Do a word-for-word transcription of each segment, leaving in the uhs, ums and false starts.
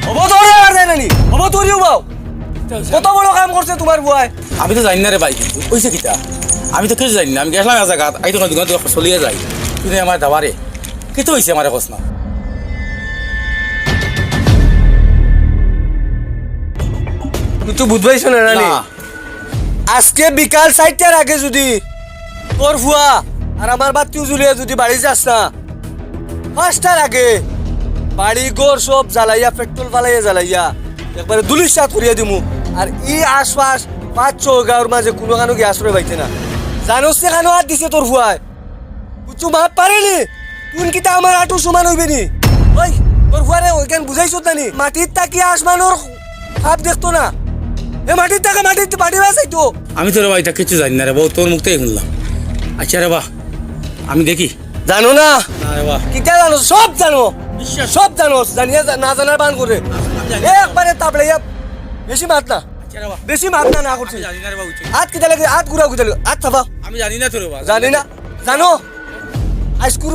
হবো তোর আর দেয় নানি, হবো তোর ইউ বাও। কত বড় কাম করছে তুমার ফুয়ায়। আমি তো জানি না রে ভাই, অইছে কিতা? আমি তো কিছু জানি না। আমি গেছিলাম এক জাগাত, আইতো না দোকান দোকান চলিয়া যাই। তুই আমার দাবারে, কিতা অইছে আমারে কস না। তুই তো বুঝবাইছ না, নানি? না। আজকে বিকাল চাইরটার আগে যুদি তোর ফুয়া আর আমার বাত্তিউ জ্বলিয়া যুদি বাড়ি যাস না, পাঁচটার আগে বাড়ি ঘর সব জ্বালাইয়া, পেট্রোল ফালাইয়া জ্বালাইয়া একবারে ধুলিস্যাৎ করিয়া দিমু। আর ই আশপাশ পাঁচ ছয় গাঁওর মাঝে কুনুখানো গিয়া আশ্রয় পাইতে না। জানোস নি কানো আত দিছে তোর ফুয়ায়? কুচ্ছু মাফ পারেনি? তুই কিতা আমার আটু সমান অইবে নি? ওই, তোর ফুয়ারে অইখান বুঝাইছত না নি? মাটির তাকি আসমানর খাপ দেখতো না। এ মাটির তাকা মাটির, মাটি বাসাইতো। আমি তো রে বা ইতা কিচ্ছু জানি না রে বা, তোর মুখ থাকি হুনলাম। আচ্ছা রে বা, আমি দেখি। জানো না? না রে বা। কিতা জানো? সব জানো। বিশ্বাস। সব জানো। জানিয়া জা-, না জানার বান করে। আমি জানি না। একবারে তাবড়াইয়া বেশি মাত না। আচ্ছা রে বা। বেশি মাত না, না করছি। আমি জানি না রে বা, বুঝছি। আত কিতা লাগে? আত ঘুরা কিতা লাগে? আত থাবা। আমি জানি না তো রে বা। জানি না। জানো? আইজকুর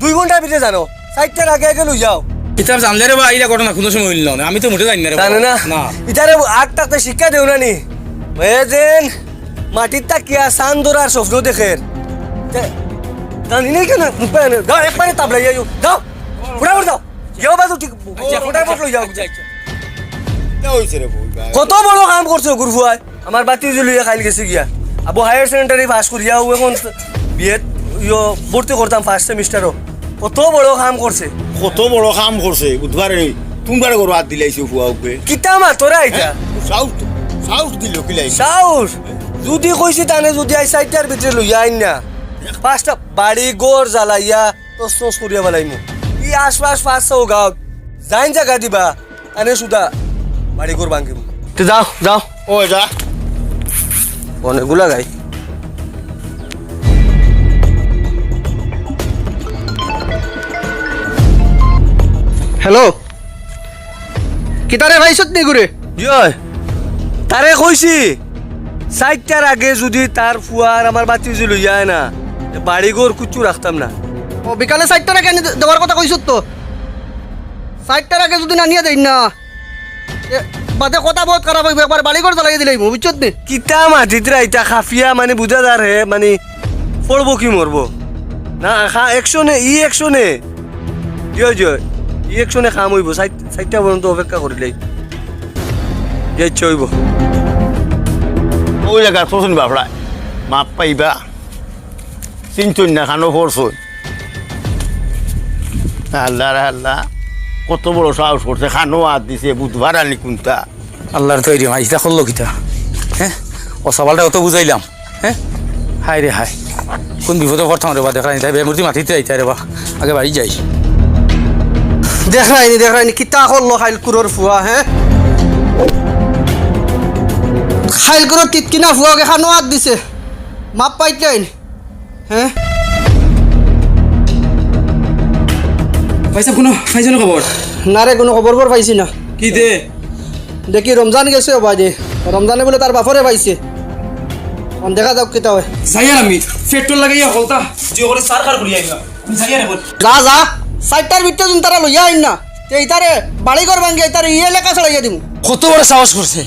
দুই ঘন্টার ভিতরে জানো। চাইরটার আগে আগে লই যাও। ইতা জানলে রে বা, ইলা ঘটনা কুনু সময় অইল না। আমি তো মোটে জানি না রে বা। জানো না? না। ইতারে আগ থাকতে শিক্ষা দেও না নি? এ যেন মাটির তাকিয়া চান ধরার স্বপ্ন দেখের। তে, জানি না কেনে? মুখ পায় না। যাও, একবারে তাবড়াইয়া যাও। যাও, ফুটাফুট যাও। যাও বাজু, ঠিক, আচ্ছা, ফুটাফুট লই যাও। আচ্ছা, আচ্ছা। কিতা অইছে রে বা, ভাই? কত বড় কাম করছে অগুর ফুয়ায়। আমার বাত্তিউ জ্বলিয়া কাইল গেছে গিয়া। আবু হায়ার সেকেন্ডারি পাস করিয়া অউ এখন বিএত ইয়ো ভর্তি করতাম ফার্স্ট সেমিস্টারো। কত বড় কাম করছে। কত বড় কাম করছে, বুধবারে নি। তুমরার ঘরো আত দিলাইছে ফুয়া উকে। কিতা মাতরা ইতা? সাহস তো, সাহস দিল কিলাই? সাহস? যুদি কইছি তানে যুদি আইজ চাইরটার ভিতরে লইয়া আইন না, পাঁচটা বাড়ি ঘর জ্বালাইয়া তছনছ করিয়া ফালাইমু। ই আশপাশ পাঁচ ছয় গাঁও যাইন জাগা দিবা, তানে সুদা বাড়ি ঘর ভাঙ্গিমু। তে যাও, যাও। ও যা। অনেকগুলা গাই। হ্যালো, কিতারে পাইছত নি ঘুরে? ইয়ো, তারে কইছি, চাইরটার আগে যুদি তার ফুয়া আর আমার বাত্তিউ জ্বলিয়া আয় না, বাড়ি ঘর কুচ্ছু রাখতাম না। ও, বিকালে চাইরটার আগে আনি দে-, দেওয়ার কথা কইছত তো। চাইরটার আগে যুদি না আনিয়া দেইন না, এ, বাদে কথা বউত খারাপ অইবো, একবার বাড়ি ঘর জ্বালাইয়া দিলাইমু, বুঝছত নি? কিতা মাতিতরা ইতা কাফিয়া, মানে বুঝা যার হে, মানে পড়বো কি মরবো? না, খা-, একশনে, ই একশনে। জি অয়, জি অয়। ই একশনে কাম অইবো, চাইর-, চাইরটা পর্যন্ত অপেক্ষা করিলাই। জি, ইচ্ছা অইবো। অউ জাগাত ফসন বাফড়ায়, মাফ পাইবা। চিনছইন না, কানো পড়ছইন। আল্লাহ রে আল্লাহ, কত বড় সাহস করছে, কানো আত দিছে, বুধবার আনি কুনটা। আল্লাহর তৈরি, ইতা করলো কিতা? হ্যাঁ? ও সবালটা অত বুঝাইলাম, হ্যাঁ? হায় রে হায়, কোন বিপদো পড়তাম রে বা, দেখরায়নি, তাই বেমুর্তি মাতিতরা ইতা রে বা, আগে বাড়ি যাই। দেখরায়নি, দেখরায়নি, কিতা করলো খাইলকুরর ফুয়া, হ্যাঁ? খাইলকুরর তিতকিনা ফুয়াকে কানো আত দিছে, মাফ পাইতরায়নি। হ্যাঁ? ভাইসাব, কুনু পাইছো না খবর? না রে, কুনু খবর-বর পাইছি না। কিতা? দেখি রমজান গেছে অবায়দি। রমজানে বুলে তার বাফরে পাইছে। অখন দেখা যাউক কিতা অয়। যাইয়ার আমি, পেট্রোল লাগাইয়া হকলতা, যে করে সার খার করিয়া আইবা। আমি যাইয়ার অখন। যা, যা। চাইরটার ভিতরে যুদি তারা লইয়া আইন না, তে ইতারে বাড়ি ঘর ভাঙ্গিয়া ইতারে ই এলাকা ছাড়াইয়া দিমু। কত বড় সাহস করছে,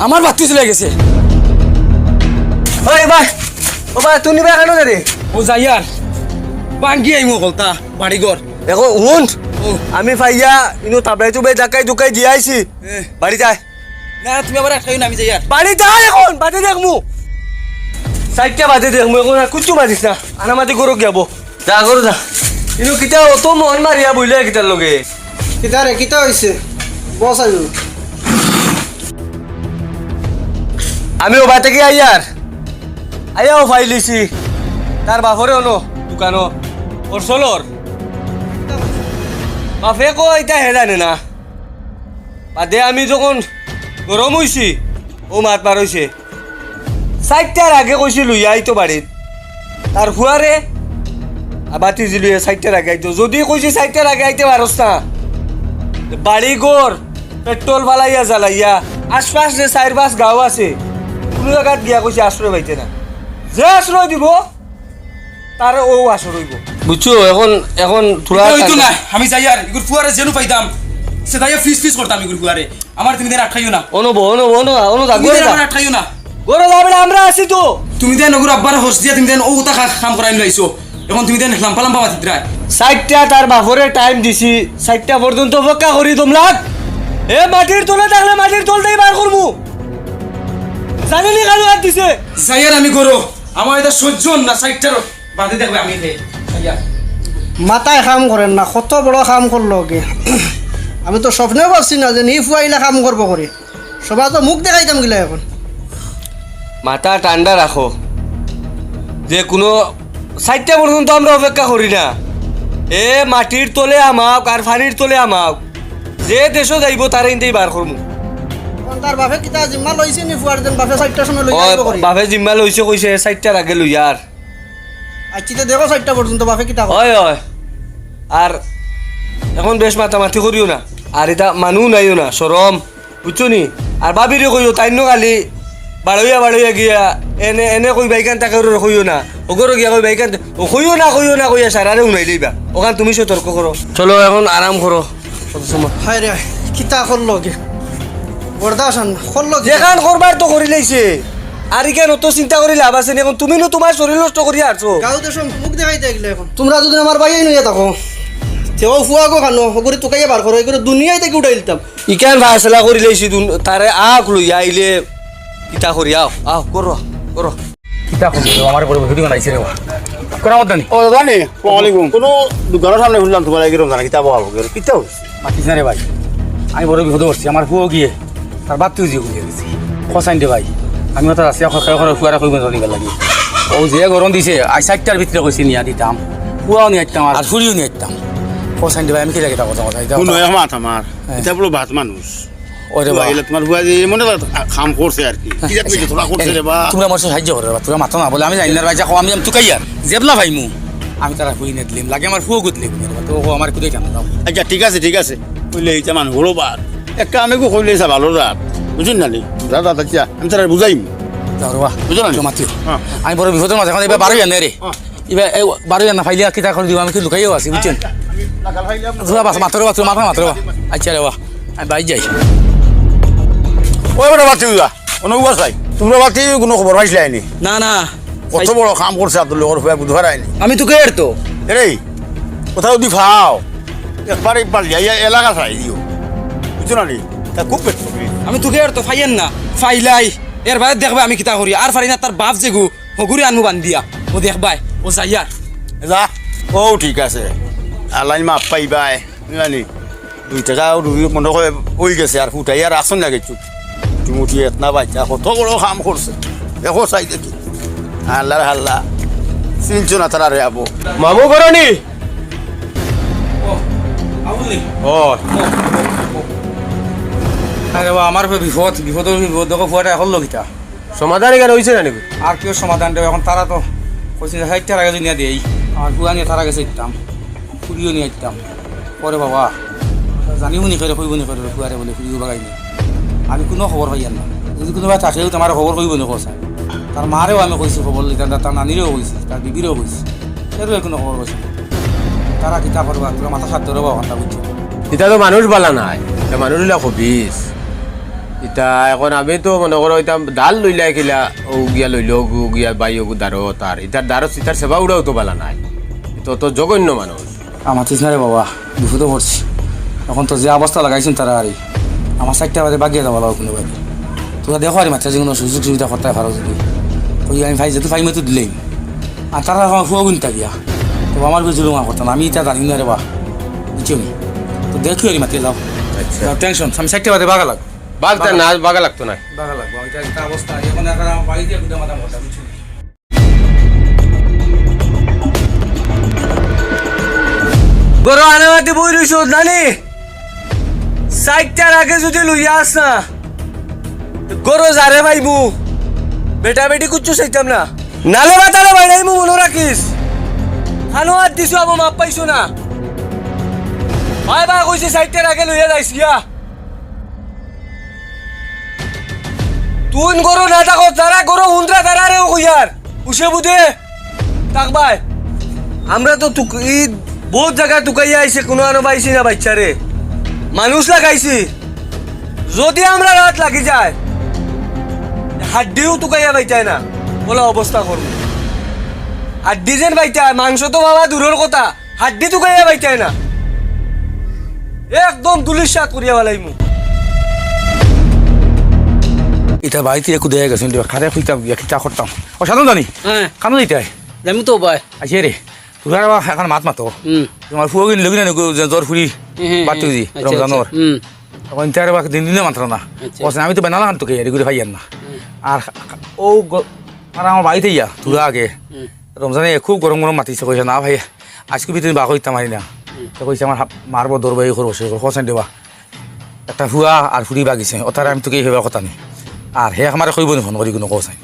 আমার বাত্তি জ্বলিয়া গেছে। ওই ভাই, ও ভাই, তুই নিবা কেনে রে? ও যাইয়ার, ভাঙ্গি আইমু হকলতা, বাড়ি ঘর। দেখো, হুন, ও। আমি পাইয়া, ইনো তাবলাই তুবলাই জাকাই দুকাই দিয়া আইছি। এ। বাড়ি যায়। না, তুমি আবার আটকাইও না, আমি যাইয়ার। বাড়ি যায় অখন, বাদে দেখমু। চাইরটা বাদে দেখমু, অখন আর কুচ্ছু মাতিস না। আনামাতি করো গিয়া বো। যা করো যা। ইনো কিতা অত মন মারিয়া বইলে কিতার লগে? কিতা রে, কিতা অইছে? বস আইজু। আমি অবায় থাকি আইয়ার। আইয়াও পাইলিছি। তার বাফরে অনো, দোকানো। ওর চলর। বাফে কয় ইতা হে জানে না। বাদে আমি যখন গরম অইছি, অউ মাত বার অইছে। চাইরটার আগে কইছি লইয়া আইতো বাড়িত। তার ফুয়ারে আর বাত্তি জ্বলিয়া চাইরটার আগে আইতো। যুদি কইছি চাইরটার আগে আইতে পারস না, বাড়ি ঘর পেট্রোল ফালাইয়া জ্বালাইয়া আশপাশ যে চাইর পাঁচ গাঁও আছে, কুনু জাগাত গিয়া কইছি আশ্রয় পাইতে না। যে আশ্রয় দিবো, তার অউ আসর অইবো। বুঝছো? এখন, এখন থুড়া ইতা অইতো না। আমি যাইয়ার, ইগুর ফুয়ারে যেনু পাইতাম, সে তাইয়া ফিস ফিস করতাম ইগুর ফুয়ারে। আমারে তুমি দেন আটকাইও না। অনো বও, অনো বও, অনো, অনো যা, তুমি ঘরো দেন যা। আমারে আটকাইও না। ঘরো যা বেটা, আমরা আছি তো। তুমি দেন ওগুর আব্বারে হস দিয়া, তুমি দেন ও উতা খা-, কাম করাই লাইছো। এখন তুমি দেন লাম্পা লাম্পা মাতিত্রায়। চাইরটা তার বাফরে টাইম দিছি, চাইরটা পর্যন্ত অপেক্ষা করি তোমরা। এ মাটির তলে থাকলে মাটির তল থাকি বার করমু। জানি নি কালো হাত দিছে। যাইয়ার আমি ঘরো, আমার ইতা সহ্য অর না, চাইরটার বাদে দেখবে আমি রে। যাইয়ার। মাথায় কাম করের না, কত বড় কাম করলো ওকে। আমি তো স্বপ্নেও ভাবছি না যে নি ফুয়া ইলা কাম করবো করি। সবারে তো মুখ দেখাইতাম কিলা এখন। মাথা ঠান্ডা রাখো, যে কুনু চাইরটা পর্যন্ত আমরা অপেক্ষা করি না। এ মাটির তলে হামাউক আর পানির তলে হামাউক, যে দেশো যাইবো তারে ইনতেই বার করমু। এখন তার বাফে কিতা জিম্মা লইছে নি ফুয়ার দেন বাফে চাইরটার সময় লইয়া ও, আইবো করি? বাফে জিম্মা লইছে কইছে চাইরটার আগে লইয়ার। আচ্ছা, তো দেখো চাইরটা পর্যন্ত বাফে কিতা করে। অয়, অয়। আর এখন বেশ মাতামাতি করিও না। আর ইতা মানু নাইও না, শরম। বুঝছো নি? আর ভাবিরে কইও, তাইন নু খালি বাড়ইয়া বাড়ইয়া গিয়া এনে, এনে কইবা ইখান তাকে ওরে কইও না। ওগরো গিয়া কইবা ইখান তা-, ও কইও না, কইও না, কইয়া সারারে হুনাইলাইবা। ওখান তুমি সতর্ক করো। চলো, এখন আরাম করো। কত সময়? হায় রে, কিতা করলো কে? বরদাস্ত অর না, করলো কে? যেখান করবার তো করিলাইছে। আর ইখান অত চিন্তা করি লাভ আছে নি? এখন তুমি নু তুমার শরীর নষ্ট করিয়া আরছো। গাউ দেশো মুখ দেখাইতে গেলে এখন। তুমরা যুদি আমার ভাইয়াইন অইয়া থাকো, তেও ফুয়াগো খানো, ওগুরে তুকাইয়া বার করো, এগুরে দুনিয়াই থাকি উঠাই দিতাম। ইখান ফায়সালা করিলাইছি দুন-, তারে আউক লইয়া আইলে কিতা করি, আও, আও, করো, করো। কিতা করবো রে, আমার বড় বন্ধু বানাইছে রে বা। করা মত জানি। ও, দাদা নি? ওয়ালাইকুম। কুনু দোকানর সামনে হুনলাম তুমার লাগি রমজান, কিতা বওয়া বওয়া, কিতা অইছে? মাতিস না রে ভাই। আমি বড় বিপদো পড়ছি, আমার ফুয়াও গিয়ে, তার বাপ তুই জিও গিয়া গেছি। কছাইন রে ভাই, আমি অতা আছি, এখন, এখন ফুয়ারে কইবো জানি লাগি। ও যে গরম দিছে, আইজ চাইরটার ভিতরে কইছি নিয়া দিতাম। ফুয়াও নিয়া আইতাম, আর ফুড়িও নিয়া আইতাম। কছাইন রে ভাই, আমি কিলা কিতা কথা, কথা, ইতা হুনো, কথা। এক মাত আমার, হ্যাঁ। ইতা বড় ভাত মানুষ। ওরে বা। ইলা তুমার ফুয়া যে মনে হয় কাম করছে আর কি। কি জানি যে থোড়া করছে রে বা। তুমরা আমার সাহায্য করো রে বা, তুমরা মাতো না বলে আমি জানি না রে বা, যা কও আমি, আমি তুকাইয়ার। যেবলা পাইমু, আমি তারা কই না দিলাম, লাগে আমার ফুয়া গুত লেগে রে বা, তো ও আমার কুদাই টানা দাও। আচ্ছা, ঠিক আছে, ঠিক আছে। কইলে ইতা মানুষ বড় বার। একটা আমি কো কইলে ইসা ভালো রাত। বুঝছইন না নি? দাদা, দাদা, আচ্ছা, আমি তারা বুঝাইমু। যাও রে বা। বুঝছো না নি? তো মাতিও। হ্যাঁ। আমি বড় বিপদর মাঝে, এখন এবার বারো জানে রে। হ্যাঁ। ইবা, এ, বারো জানা পাইলে আর কিতা করি দিবা, আমি কি লুকাইয়াও আছি, বুঝছইন? আচ্ছা, আমি লাগাল পাইলে আমরা তোরা বাস, মাত্র, মাত্র, মাত্র, মাত্র। আচ্ছা রে বা, আমি বাইর যাই। ওই বেটা বাতি উড়া, কোনো উবা চাই। তুমরা বাতি কোনো খবর পাইছলায় নি? না, না। কত বড় কাম করছে আব্দুল, ওর ফুয়া বুধবার আইনি। আমি তো কেয়ার তো। এরে, কোথাও দি ফাও। একবার, একবার যাইয়া এলাকা চাই দিও। বুঝছো না নি? তা খুব পেট করবে। আমি তো কেয়ার তো, ফাইয়ের না। ফাইলাই। এর বাদে দেখবে আমি কিতা করি। আর ফারি না, তার বাপ যেগু হগুরে আনমু বান্ধিয়া, ও দেখবায়, ও যাইয়ার। যা, ও ঠিক আছে। আল্লায় মাফ পাইবায়, জানি। দুই টাকা রুজি মনে হয় অই গেছে, আর ফুটাইয়া রাখছইন না কিছু। মুটি মুটি এতনা বাচ্চা, কত বড় কাম করছে। দেখো চাই দেখি। আল্লার হাল্লা। চিনছো না তারা রে আবু। মামু ঘরো নি? ও, আবু নি? ও। আরে বা, আমার উপরে বিপদ, বিপদর বিপদ, দেখো ফুয়াটা এখন লগিতা। সমাধান ইখান অইছে না নি? আর কিও সমাধান দেব? এখন তারা তো কইছে যে চাইরটার আগে যদি না দেই, আমার ফুয়া নিয়া তারা গেছে দিতাম, ফুড়িও নিয়া দিতাম। পরে বাবা, জানিও নি করে, কইবো নি করে, ফুয়ারে বলে ফুড়িও বাগাই নি। আমি কোনো খবর পাইয়ার না। যদি কোনো ভাই থাকেও তো আমার খবর কইবো নি কথা। তার মারেও আমি কইছি খবর লইতাম, তার নানিরেও কইছি, তার বিবিরেও কইছি। এরও কোনো খবর কইছে না। তারা কিতা করবা, তোরা মাথা সাথ ধরবা, ওখানটা বুঝছো। ইতা তো মানুষ বালা নায়, ইতা মানুষ ইলা খবিস। ইতা এখন আমি তো মনে করো ইতা ডাল লইলা কিলা, ও গিয়া লইলো, ও গিয়া বাই, ও দারো তার। ইতার দারো, ইতার সেবা উড়াও তো বালা নায়। ইতা তো জঘন্য মানুষ। আমার চিস না রে বাবা, বিপদো পড়ছি। এখন তো যে অবস্থা লাগাইছইন তারা আরি, আমার চাইরটা বাদে বাগিয়া যাওয়া লাগবো কোনো বাদে। তোরা দেখো আরি মাত্র যে কোনো সুযোগ সুবিধা করতে পারো যদি। ওই আমি ভাই যেহেতু ফাইমে তো দিলেই। আর তারা আমার ফুয়া গুনতা গিয়া। তো আমার উপরে জুলুম আর করতাম না। আমি ইতা জানি না রে বা। বুঝছো নি? তো দেখো আরি মাত্র যাও। আচ্ছা। যাও, টেনশন। আমি চাইরটা বাদে বাগা লাগবো। বাগতা না, বাগা লাগতো না। বাগা লাগবো। আমি তো একটা অবস্থা, এখন এখন আমার বাড়ি দিয়ে দুটো মাথা মোটা, বুঝছো নি? গরো আনামাতি বই রইছো, নানি? চাইরটার আগে যদি লইয়া আস না, গরো যারে পাইবো, বেটা বেটি কুচ্ছু চাইতাম না। নালে মাতারে বাইরাইমু মনো রাখিস। খানো হাত দিছো, আবো মাপ পাইছো না। বাই বাই কইছি চাইরটার আগে লইয়া যাইস গিয়া। তুই গরো না থাকো, যারা গরো হুন্দ্রা তারা রেও কইয়ার। উসে বুদে। থাকবায়। আমরা তো তুক-, ই বউত জাগা তুকাইয়া আইছি, কুনু আনো পাইছি না বাইচ্চারে। মানুষ লাগাইছি। যুদি আমরার আত লাগি যায়, হাড্ডিও তুকাইয়া পাইতায় না। অলা অবস্থা করমু। হাড্ডি যেন পাইতায়, মাংস তো বাবা দূরর কথা, হাড্ডি তুকাইয়া পাইতায় না। একদম ধুলিস্যাৎ করিয়া ফালাইমু। ইতা বাড়িত একু দেয়া গেছে, কিন্তু কারে কইতাম, ইয়া কিতা করতাম। ও, সাধন জানি? হ্যাঁ। কানো যাইতায়? যাইমু তো ভাই। আইচ্ছা রে, তুরা আবার একখান মাত মাতো। হুম। তুমার ফুয়াগিন লগি না নি, যে জোর ফুরি হুম, হুম, বাদ হুম। তুই দি, আচ্ছা, আচ্ছা। রমজানর। হুম। অখন তার বাকি দিন দিনে মাত্র না। আচ্ছা। কস না, আমি তো বেনালা খান তোকে এরি করে পাইয়ার না। হুম। আর ও গ-, আর আমার বাড়িত ইয়া, তুরা আগে। হুম। রমজানে খুব গরম গরম মাতিছে, কইছে, "না ভাই, আইজকু ভিতরে বার করতাম পারি না।" হুম। তো কইছে, "আমার হা-, মারবো, ধরবো, এই করবো, সেই করবো।" কস না দেবা। একটা ফুয়া আর ফুরি বাগিছে, অতারে আমি তোকে এই ভাবে কথা নি। আর হে আমারে কইবো নি ফোন করি কুনু কস নাই।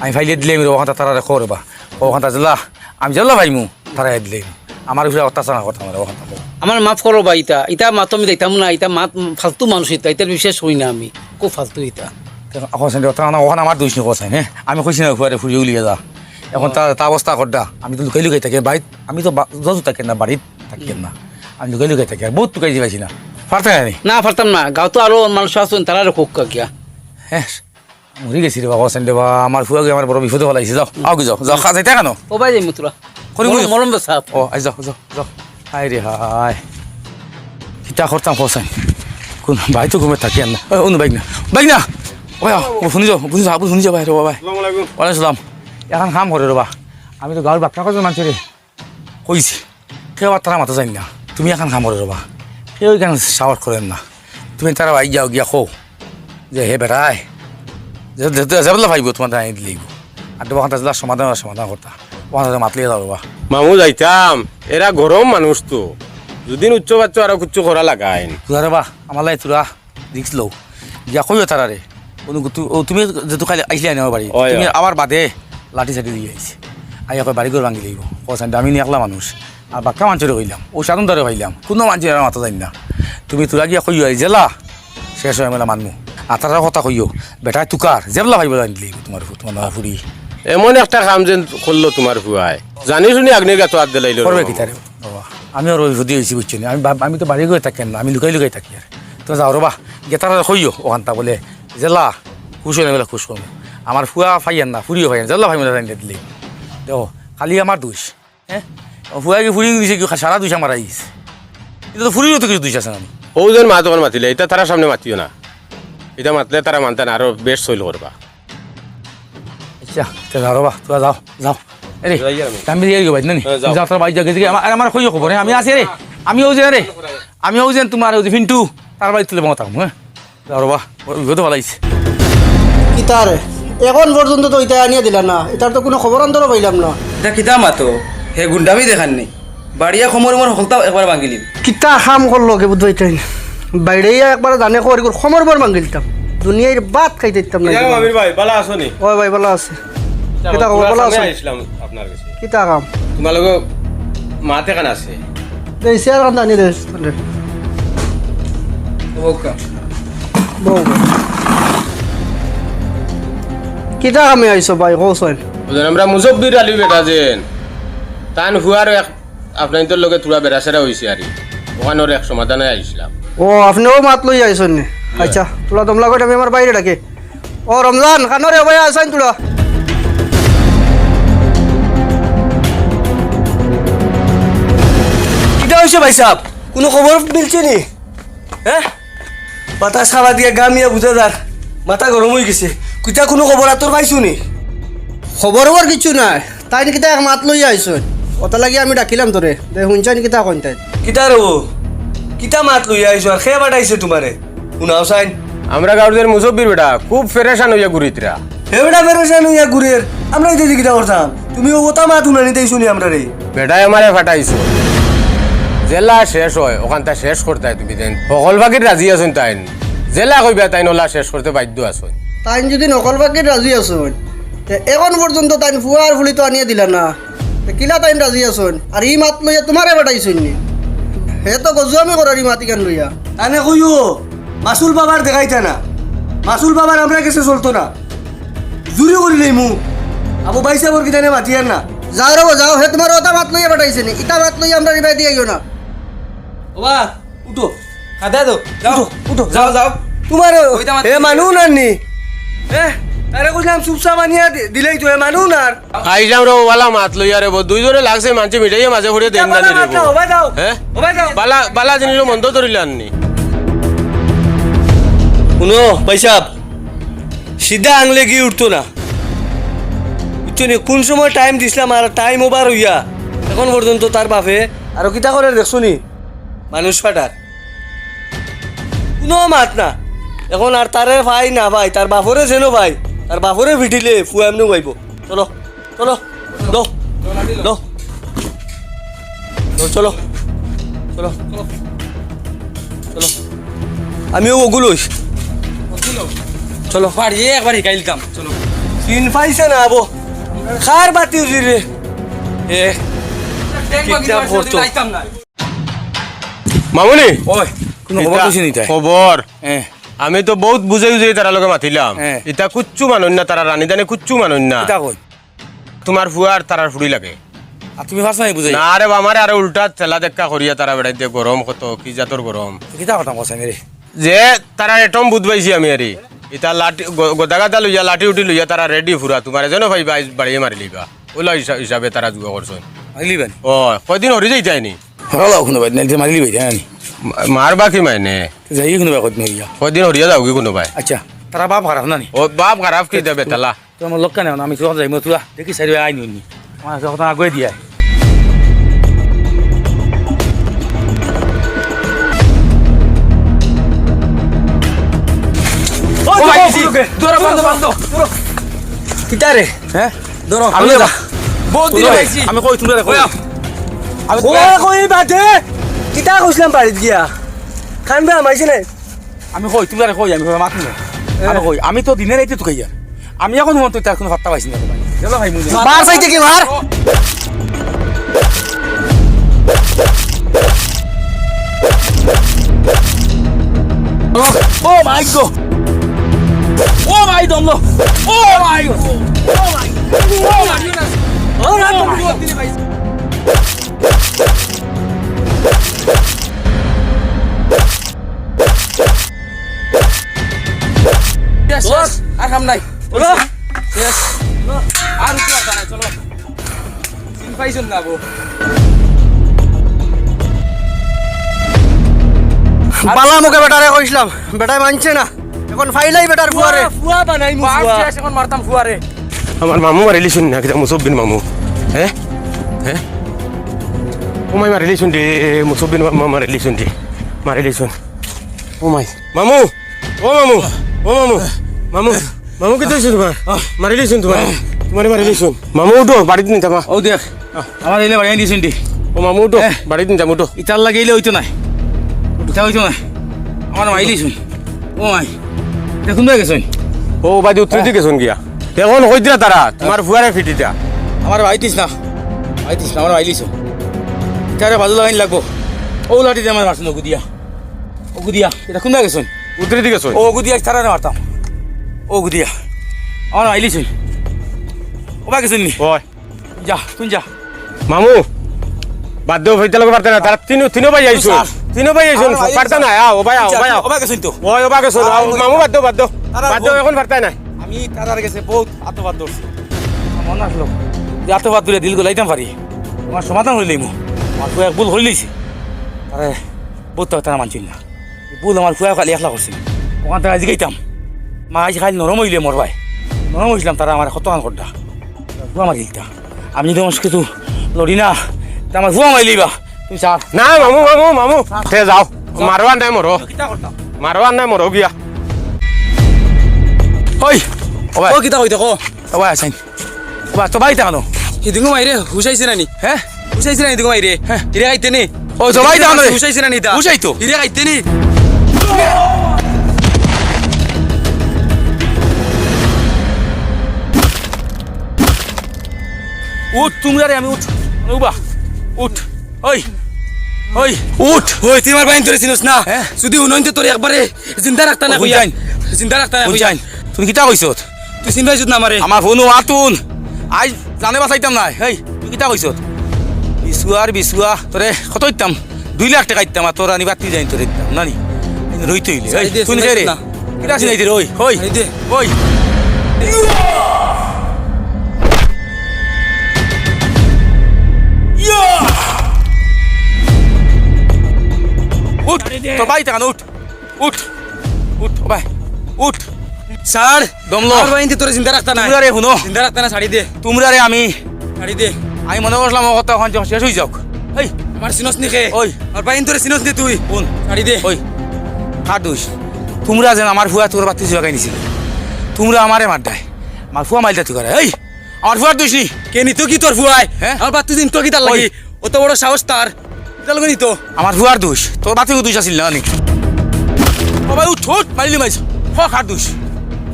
আমি ফাইলে দিলে আমি অখানতা তারারে কও রে বা। অখানতা জেলা, আমি জেলা পাইমু, তারা দিলে। আমার উপরে অত্যাচার না করতাম রে, অখানতা কও। আমার মাফ করো বা ইতা, ইতা মাত আমি যাইতাম না, ইতা মাত ফালতু মানুষ ইতা, ইতার বিশ্বাস করি না আমি, খুব ফালতু ইতা। কস নাই, অতা না, অখান আমার দোষ নি কস নাই, হ্যাঁ? আমি কইছি না ফুয়ারে ফুরি উলিয়া যা। এখন তা, তা অবস্থা করডা, আমি তো লুকাই লুকাই থাকি, বাড়িত, আমি তো বা-, যত থাকি না, বাড়িত থাকি না। আমি লুকাই লুকাই থাকি, আর বউত লুকাই যাইছি না। পারতায় না নি? না, পারতাম না। গাঁও তো আরো মানুষ আছইন, তারারে কউক্কা গিয়া। হ্যাঁ, মরি গেছি রে বাবা, কস নাই রে বা, আমার ফুয়াগি আমার বড় বিপদো ফালাইছে। যাও, আও কি যাও, যাও, খা যাইতায় কেনে? ও ভাই, যাইমু তোরা। করি মরম, করি। মরম দে সাপ। ও, আই যাও, যাও, যাও। হায় রে হায়। কিতা করতাম কস নাই। কুন ভাই তো ঘুমে থাকি আর না। ও, অনু বাইক না। বাইক না। ওই, আও, ও, শুনি যাও, শুনি যাও, শুনি যাও, ভাই রে বাবা। আসসালামু আলাইকুম। ওয়ালাইকুম সালাম। একখান কাম করো রে বা। আমি তো গাঁওর বাক্কা কজন মানষরে কইছি, কেউ আর তারা মাতো যাইন না। তুমি একখান কাম করো রে বা, কেউ ইখান সাহস করের না। তুমি তারারে আইয়া গিয়া কও যে হে বেটায় যে, যে, যে, যেবলা পাইবো তুমার তাই দিলাইবো। আর অখানতা যেলা সমাধান, সমাধান করতা। অখানতা মাতলিয়া যাও রে বা। মামু যাইতাম, এরা গরম মানুষ তো। দুদিন উচ্চ বাচ্চ আরো কিচ্ছু করা লাগাইন। তুরা রে বা, আমার লাগি তুরা risk লও। গিয়া কইও তারারে। অনু গু-, তু-, ও, তুমি যেহেতু কাইল আইছলায় নি আমার বাড়ি, অয়, তুমি অয়। আবার বাদে লাঠি চাঠি লইয়া আইছে। আইয়া কয় বাড়ি ঘর ভাঙ্গি লইবো। কস নাই, আমি নি একলা মানুষ। আর বাক্কা মানষরে কইলাম, ও সাধন তারে কইলাম, কুনু মানষে আর মাতো যাইন না। তুমি তুরা গিয়া কইও, এই জেলা শেষ অয়, আমি মানমু। আর তারার কথা কইও, বেটায় তুকার, যেবলা পাইবো জানি লইবো তুমার ফু-, তুমার ফুরি। এমন একটা কাম যেন করলো তুমার ফুয়ায়। জানি শুনি আগ্নির গাতো আত দিলাইলো রে করবে বাবা। কিতা রে বাবা? আমি আর ওই যদি হইছি, বুঝছো নি? আমি বা-, আমি তো বাড়ি ঘরে থাকি না, আমি লুকাই লুকাই থাকি আর। তো যাও রে বা, গিয়া তারারে কইও, অখানতা বলে, জেলা খুশ অয় না, বলে খুশ করমু। আমার ফুয়া পাইয়ার না, ফুরিও পাইয়ার না, জেলা পাইমু না জানি দিলে। দেখো, খালি আমার দোষ, হ্যাঁ? ও ফুয়া কি ফুরি দিছে কি, সারা দোষ আমার আইস। ইটা তো ফুরিরও তো কিছু দোষ আছে না নি? ও যেন মাত অখন মাতিলে, ইটা তারার সামনে মাতিও না। ইটা মাতলে তারা মানতা না, আরো বেশ সইল করবা। আচ্ছা, তে যাও রে বা, তুরা যাও, যাও। এরে, যাই আর আমি। আমি যাই গো ভাই, না নি? হ্যাঁ, যাও। যাও, তোর বাড়ি যাও, গেছি গি, আমার, আমার কইও খবর, হ্যাঁ? আমি আছি রে, আমি ওই যে রে, আমি ওই যে তুমার ওই যে ফিন্টু, তার বাড়িত তুলে মতাম, হ্যাঁ? যাও রে বা, ওর বিপদো ফালাইছে। কিতা রে? অখন পর্যন্ত তো ইতা আনিয়া দিলা না, ইতার তো কুনু খবর অন্তর পাইলাম না। ইতা কিতা মাতো? হে গুন্ডামি দেখার নি? বাড়িয়া খমর মর হকলতা একবার ভাঙ্গিলিম। কিতা কাম করলো কে বুঝবাই তাইন? বাইড়াইয়া একবার জানে খবর কর, খমর মর ভাঙ্গিলিতাম। দুনিয়ার ভাত খাইতে দিতাম না। কিতা কাম আমির ভাই, ভালা আছো নি? ওই ভাই, ভালা আছে। কিতা খবর, ভালা আছো? আইছলাম আপনার কাছে। কিতা কাম? তুমার লগে মাত এখান আছে। এই চেয়ার খান আনি দে। বউকা। বউ। কিতা কামে আইছো ভাই, কও চাইন? বুঝলেন, আমরা মুজব্বির আলী বেটা যেন। তান ফুয়ার এক আপনাইনতর লগে থুড়া বেড়াছেড়া অইছে আরি। অখানর এক সমাধানে আইছলাম। ও, আপনেও মাত লইয়া আইছইন নি? জি। আচ্ছা, থুড়া দমলা কইরা আমি আমার বাইরে ডাকি। ও রমজান, কানো রে ভাই, আছইন থুড়া। কিতা অইছে ভাইসাব? কুনু খবর মিলছে নি? হ্যাঁ? বাতাস খাওয়া দিয়া গামিয়া বুঝা যার। মাথা গরম অইগেছে। কিতা কুনু খবর আতর পাইছো নি? খবর অর কিচ্ছু নাই। তাইন কিতা এক মাত লইয়া আইছইন। অতার লাগি আমি ডাকিলাম তোরে। দে হুনছইন কিতা কইন তাইন। কিতা রে ও? কিতা মাত লইয়া আইছো আর কে পাঠাইছে তুমারে? হুনাও চাইন। আমরা গাউর যেন মুজব্বির বেটা, খুব পেরেশান অইয়া ঘুরিতরা। হে বেটা পেরেশান অইয়া ঘুরের, আমরা ইতা দি কিতা করতাম? তুমি অউ অতা মাত হুনানি দেইছো নি আমরারে? বেটায় আমারে পাঠাইছে। যেলা শেষ অয়, অখানতা শেষ করতায় তুমি যেন। হকল বাকির রাজি আছইন তাইন। যেলা কইবা তাইন অলা শেষ করতে বাধ্য আছইন। তাইন যুদি হকল বাকির রাজি আছইন, তে অখন পর্যন্ত তাইন ফুয়া আর ফুড়ি তো আনিয়া দিলা না। তে কিলা তাইন রাজি আছইন? আর ই মাত লইয়া তুমারে পাঠাইছইন নি? হে তো গজুয়ামি করার ই মাত ইখান লইয়া। তানে কইও, মাসুল বাবার দেখাইতা না। মাসুল বাবার আমরার গেছে চলতো না। জুরি করি লইমু। আবু ভাইসাবর কিতা নে মাতিয়ার না। যাও রে বা, যাও, হে তুমার অতা মাত লইয়া পাঠাইছে নি? ইতা মাত লইয়া আমরারে ইবায় দিয়া আইও না। ওবা, উঠো। কাদা দো, যাও। উঠো, উঠো। যাও, যাও। তুমার ওইটা মাত এ মানু নার নি? এ, তারে কইলাম চুপচাপ আনিয়া দি-, দিলেই তো, এ মানু নার। আইলাম রে, বালা মাত লইয়া রে বা, দুইজনে লাগছে মানষে মিঠাইয়ে মাঝে পড়ে দেন না রে বা। ওবা যাও। হে? ওবা যাও। বালা, বালা জিনিসও মন্দ ধরিলান নি। হুনো, ভাইসাব, সিধা আঙুলে ঘি উঠতো না। বুঝছো নি? কুন সময় time দিছলাম আর time over অইয়া অখন পর্যন্ত তার বাপে আরো কিতা করের দেখছো নি? মানুষ ফাটার। কুনু মাত না। অখন আর তারে পাই না পাই, তার বাপরে যেন পাই, তার বাপরে ফিটিলে ফুয়া এমনেউ পাইবো। চলো, চলো, লো, লো। লো, চলো, চলো, চলো। আমিও ওগুলোই। চলো। বাড়িয়ে একবার হিকাইলতাম। চলো। চিন পাইছে না আবো। কার বাতি উজি রে? এ, কিতা করতো? মামুনি, ওই, কুনু খবর ইতা কইছে নি তাই? খবর। হ্যাঁ। আমি তো বউত বুঝাই বুঝাই তারার লগে মাতিলাম। হ্যাঁ। ইতা কুচ্ছু মানইন না, তারা রানি দানি কুচ্ছু মানইন না। কিতা কই? তুমার ফুয়া আর তারার ফুড়ি লাগে। আর তুমি পারছো না বুঝাই? না রে বা, আমারে আরো উল্টা ঠেলা দেখা করিয়া তারা বেড়াইতে গরম কত, কি জাতর গরম। কিতা কথা কছ আমি রে? যে তারার এটম বুঝ পাইছি আমি আরে। ইতা লাঠি, গ-, গদা গাদা লইয়া, লাঠি উঠি লইয়া তারা ready পুরা। তুমারে যেন পাইবা, আইজ বাড়িয়ে মারি লইবা। ওলা হিসা-, হিসাবে তারা জুয়া করছইন। মারি লিবেন? ও, কয়দিন হরি যাইতায় নি? হরালাও কুনু বাই, নাইলে মারি লিবে, জানি। মা-, মার বাকি মাইনে। যাই কুনু বাই, কয়দিন হরিয়া। কয়দিন হরিয়া যাওগি কুনু বাই। আচ্ছা, তারা বাপ খারাপ না নি? ও, বাপ খারাপ কি দেবে তালা? তো আমার লোক কেন? আমি তো যাইমু, তুই দেখি সাইড আইনি উনি। আমার কথা আগুয়ে দিয়া। ও, ও ভাই, ভাই, ধরো, বান্ধো, বান্ধো, ধরো। কিতা রে? হ্যাঁ? ধরো, আমি আমি যা। বহুত দিন অইছে। আমি কই, তুমরা কই? কই? আমি কই, কই বাদে? কিতা কইছিলাম বাড়িত গিয়া? খান বে আমাইছে না? আমি কই, তুমরা কই, আমি কই, মাত নি। আমি কই, আমি তো দিনে রাইতে তুকাইয়া। আমি অখন মন তো তার কুনু পাত্তা পাইছি না। চলো ভাই, মুই মার চাইতে কি মার? Oh my God! Oh my God! Oh my God! Oh my God! Oh my God! শেষ, শেষ। আর কাম নাই। চলো। শেষ। আর উঠতে পারতা না, চলো। চিন পাইছইন না গো। বালা মুখে বেটারে কইছিলাম, বেটায় মানছে না। অখন ফাইলাই বেটার ফুয়ারে। ফুয়া, ফুয়া বানাইমু, ফুয়া। শেষ, অখন মারতাম ফুয়ারে। আমার মামু মারিলিছইন না, কিতা মুসব্বিন মামু? হে? হে? ও মাই মারিলিছইন রে, মুসব্বিন মামু মারিলিছইন রে। মারিলিছইন। ও মাই। মামু! ও মামু! ও মামু! মামু! মামু, কিতা অইছে তুমার? মারিলিছইন তুমারে। তুমারে মারিলিছইন। মামু, উঠো, বাড়িত নিতাম। ও দেখ, আমার ইলে বাড়ি আনিছইন দি। ও মামু, উঠো, এহ। বাড়িত নিতাম, উঠো। ইতার লাগি ইলে অইতো নায়। ইতা অইতো নায়। আমার মারিলিছইন। ও মাই। দেখুন না গেছইন। ও, বাদে উতরে দি গেছইন গিয়া। অখন কই দিলা তারা, তুমার ফুয়ারে ফিটিতা। আমার মারিলিছ না। মারিলিছ না, আমার মারিলিছইন। ইতারে বাজু লাগাইন লাগবো। ও লাঠি দি আমারে মারছইন, ওগু দিয়া। ওগু দিয়া, ইতা কুনবা গেছইন? উতরে দি গেছইন। ও, ওগু দিয়া, ইতারে মারতাম। ওগু দিয়া। আমার মারিলিছইন। ওবা গেছইন নি? ওই। যা, তুই যা। মামু, বাদ দেও, ফেইতে লাগো পারতা না। তারা তিনো, তিনো ভাই আইছইন। স্যার। তিনো ভাই আইছইন, আমার ভাই পারতা না। আও, ওবা আও, আচ্ছা, ওবা আও। ওবা গেছইন তো। ওই, ওবা গেছইন। আও, আচ্ছা। মামু, বাদ দেও, বাদ দেও। তারা বাদ দেও, ভুল। অখন পারতা না। আমি তারার গেছে বউত আতো বাদ ধরছি। মনে আসলো যে আতো বাদ ধরে দিল গলাইতাম পারি। আমার সমাধান অইলিমু। আমার ফুয়া এক ভুল করিলিছে। তারে বউত তারা মানছিল না। ভুল আমার ফুয়া খালি একলা করছিল। অখান থাকি জিগাইতাম। মা আইজ খালি নরম অইলে মরবায়। নরম অইছিলাম, তারা আমারে কতখান করডা। ফুয়া মারিলিতা। আমি যদি আমার কিছু লড়ি না, তে আমার ফুয়া মারিলিবা। তুমি স্যার। না, মামু, মামু, মামু। তে যাও। যাও। মারো আর নাই মরো। কিতা করতাম? মারো আর নাই মরো গিয়া। ওই, ও ভাই। ও কিতা কইতে কো? ও ভাই, আছেন। ওবা, তো ভাই, তা কেন? হিদিঙ্গু মাইরে, হুশ আইছে না নি? হ্যাঁ? হুশ আইছে না নি হিদিঙ্গু মাইরে? হ্যাঁ। হিরে খাইতে নি? ও, তো ভাই, তা কেন? হুশ আইছে না নি তা? হুশ আইতো। হিরে খাইতে নি? উঠ, তুমরারে আমি উঠ। উবা, উঠ। ওই, ওই, উঠ। ওই, তুই আমার বাইন ধরে চিনস না? হ্যাঁ? যদি উনইনতে তোর একবারে জিন্দা রাখতা না কইয়া। হুনছাইন। জিন্দা রাখতা না কইয়া। হুনছাইন। তুই কিতা কইছত? তুই চিনবাই যুত না আমারে। আমার ফোন আতুন। আইজ জানে বাঁচাইতাম না। এই, কিতা কইছত? বিছুয়ার বিছুয়া, তোরে কত দিতাম? দুই লাখ টেকা দিতাম, আর তোর আনি বাতি যাইন তোরে দিতাম, না নি? রইতে অইলে। এই, তুই রে। কিতা চিনাইতে রে, ওই, ওই। ওই। উঠ, তোর ভাই টাকা উঠ। উঠ, উঠ, ও ভাই, উঠ। স্যার, দম ল। আমার ভাই ইনতে তোরে জিন্দা রাখতা না। তুমরা রে, হুনো। জিন্দা রাখতা না, ছাড়ি দে। তুমরা রে আমি ছাড়ি দে। আমি মনে করছিলাম ও কথা অখন শেষ অই যাউক। এই। আমার চিনস নি কে? ওই। আমার ভাই ইনতরে চিনস নি তুই? কোন? ছাড়ি দে। ওই। কার দুষ? তুমরা যেন আমার ফুয়া তোর বাতি জগাই নিছিল। তুমরা আমারে মারডায়। আমার ফুয়া মাইলতা তুই করে। এই, আমার ফুয়ার দুষ নি। কে নিতো কি তোর ফুয়ায়? হ্যাঁ? আমার বাতি দিন তো কি তার লাগি? ওই। অত বড় সাহস তার। কিতা লাগি নিতো? আমার ফুয়ার দুষ, তোর বাতিও দুষ আছিল না নি? ও ভাই, উঠ, উঠ, মারিলি মাইছ। ক, কার দুষ?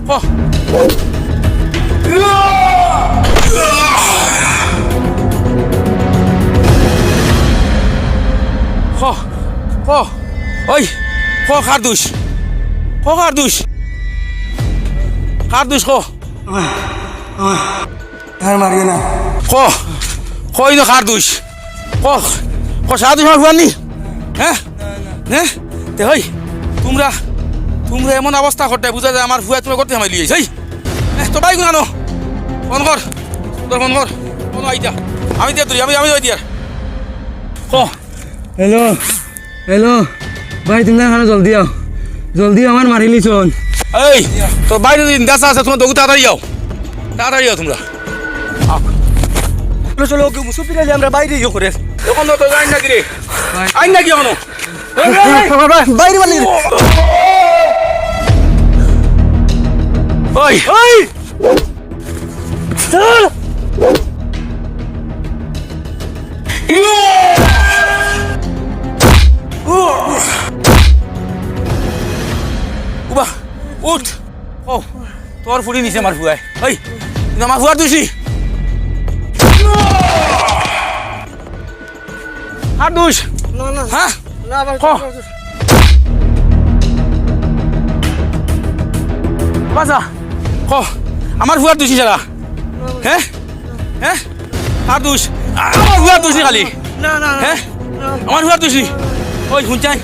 ক। ক, ক। ওই, ক, কার দুষ? ক, কার দুষ? কার দুষ, ক। আর মারিও না। ক, কই না কার দুষ? ক, ক, সারা দুষ আমার ফুয়ার নি? হ্যাঁ? হ্যাঁ? তে হই, তুমরা, তুমরা এমন অবস্থা করতে বুঝা যায় আমার ফুয়া তুমরা করতে হামাই লিয়েছ, এই? এ, তো ভাই গুনানো। ফোন কর, তোর ফোন কর, ফোন আইতা। আমি দিয়া তুই, আমি, আমি দিয়া। ক। হ্যালো। হ্যালো, ভাই, তুমরা এখানো জলদি আও, জলদি আও, আমার মারিলিছন। এই, তোর ভাই যদি ইন্দাসা আছে, তুমরা দগু তাড়াতাড়ি আও, তাড়াতাড়ি আও তুমরা। আও। চলো, চলো, ওকে মুসুফির আলী আমরা বাইরে ইয়ে করে। এখন তো তোর আইন নাকি রে? আইন নাকি এখনো? এই, এই, এই। বাইরে বালি। ওই। ওই। উবা, উঠ। ও, তোর ফুড়ি নিছে আমার ফুয়ায়। এই, কিন্তু আমার ফুয়ার দুষি। আর দুষ। না, না। হ্যাঁ? না, ভাই, ক। বাসা। ক। আমার ফুয়ার দুষি সারা। হ্যাঁ? হ্যাঁ? আর দুষ। আমার ফুয়ার দুষি খালি। না, না, না। হ্যাঁ? না। আমার ফুয়ার দুষি। ওই, হুনছাই?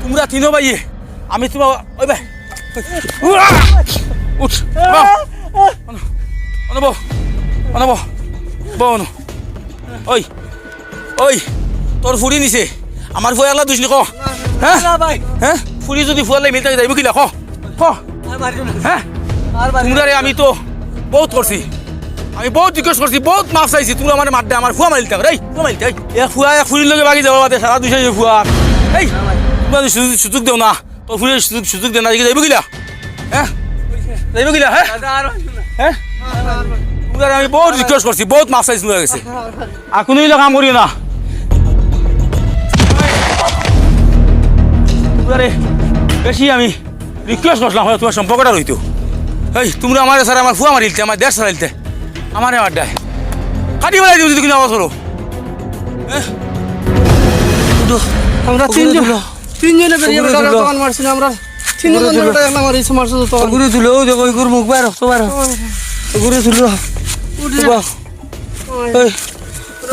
তুমরা তিনো ভাইয়ে। আমি তুমরা, ওই ভাই। উঠ। বও। অনো, অনো বও। অনো বও। বও অনো। ওই। ওই, তোর ফুড়ি নিছে। আমার ফুয়া একলা দুষ নি ক? হ্যাঁ? না ভাই। হ্যাঁ? ফুড়ি যদি ফুয়ার লাগি মিলতে যাইব কিলা ক? ক? আর মারিও না। হ্যাঁ? আর মারিও না। তুমরারে আমি তো বউত করছি। আমি বউত request করছি, বউত মাফ চাইছি। তুমরা আমারে মারডায়, আমার ফুয়া মারিলিতা। এই, ফুয়া মারিলিতা। এই, এক ফুয়া এক ফুড়ির লগে বাগি যাওয়ার বাদে সারা দুষে ফুয়া। এই, তুমরা সুযোগ, সুযোগ দেও না। তোর ফুড়িরে সুযোগ, সুযোগ দে না, দেখি যাইব কিলা? হ্যাঁ? যাইব কিলা, হ্যাঁ? দাদা, আর মারিও না। হ্যাঁ? আর মারিও না। তুমরারে আমি বউত request করছি, বউত মাফ চাইছি তুমরার গেছে। আর কুনু ইলা কাম করিও না। তুমরারে বেশি আমি request করছিলাম, হয় তুমার সম্পর্কটা রইতো। এই, তুমরা আমারে ছাড়া আমার ফুয়া মারিলিতে, আমার দেশ ছাড়াইলিতে, আমারে মারডায়। কাটি ফেলাই দিমু যদি কুনু আওয়াজ করো। হ্যাঁ? উঠো। আমরা তিনজন, তিনজনে বেরিয়ে আমরা তখন মারছি না, আমরা তিনজন বেটা একলা মারিছি, মারছে তো তখন। ওগুরে তুলো, ওই দেখো, ওই গরুর মুখ বাইর, তো বাইর। ওগুরে তুলো। উঠে যা। বাহ। ওই। এই,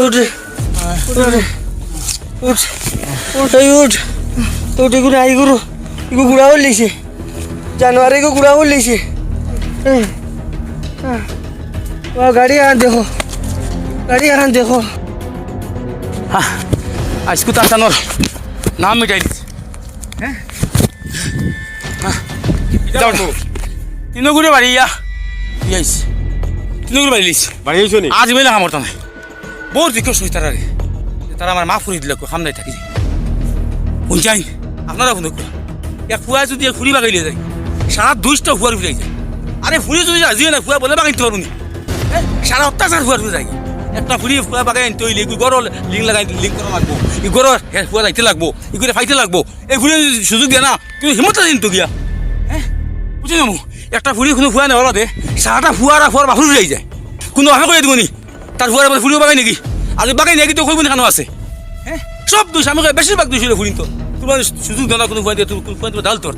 উঠ রে। উঠ রে। উঠ। এই উঠ। উঠ, এগুরে আই গরু। এগু গুড়া হইলিছে। জানোয়ার এগু গুড়া হইলিছে। এই। ও, গাড়ি আন দেখো। গাড়ি আন দেখো। হ্যাঁ, আইজকু তার তানোর নাম মিটাই দিছে। হ্যাঁ? হ্যাঁ। যাও। তিনগুরে বাড়ি ইয়া। ইয়াইস। তিনগুরে বাড়ি লিস। বাড়ি আইছো নি? আজ বেলা কামড়তা নাই। বউত request করছি তারারে। তারা আমার মাফ করি দিলা, কো কাম নাই থাকি। বুঝছইন? আপনারা হুনউক্কা। এক ফুয়া যদি এক ফুড়ি বাগাইলে যায়, সারা দুষটা ফুয়ার উপরে যায়। আরে ফুড়ি যদি রাজি হয় না, ফুয়া বলে বাগাইতে পারবো নি? হ্যাঁ? সারা অত্যাচার ফুয়ার উপরে যায়। একটা ফুড়ি ফুয়া বাগাই আনতে হইলে, এগু গরো link লাগাই, link করা লাগবো। এগু গরো, হ্যাঁ, ফুয়া যাইতে লাগবো। এগুরে ফাইতে লাগবো। এই ফুড়ি যদি সুযোগ দেয় না, কিন্তু হিম্মত আছে কিন্তু গিয়া। হ্যাঁ? বুঝছো না মু? একটা ফুড়ি কুনু ফুয়া নেওয়ার বাদে, সারাটা ফুয়া আর ফুয়ার বাফর উপরে যায়। কুনু বাফে কইয়া দিবো নি? তার ফুয়ার বাফর ফুড়িও বাগাই নাকি? আর বাগাই নাকি তো কইবো নি কেন আছে? হ্যাঁ? সব দুষ, আমি কই বেশিরভাগ দুষ অইলো ফুড়িন্তর। তুমার সুযোগ দেয় না কুনু ফুয়া দিয়া, তুমি কুনু ফুয়া দিয়া ডাল তোর।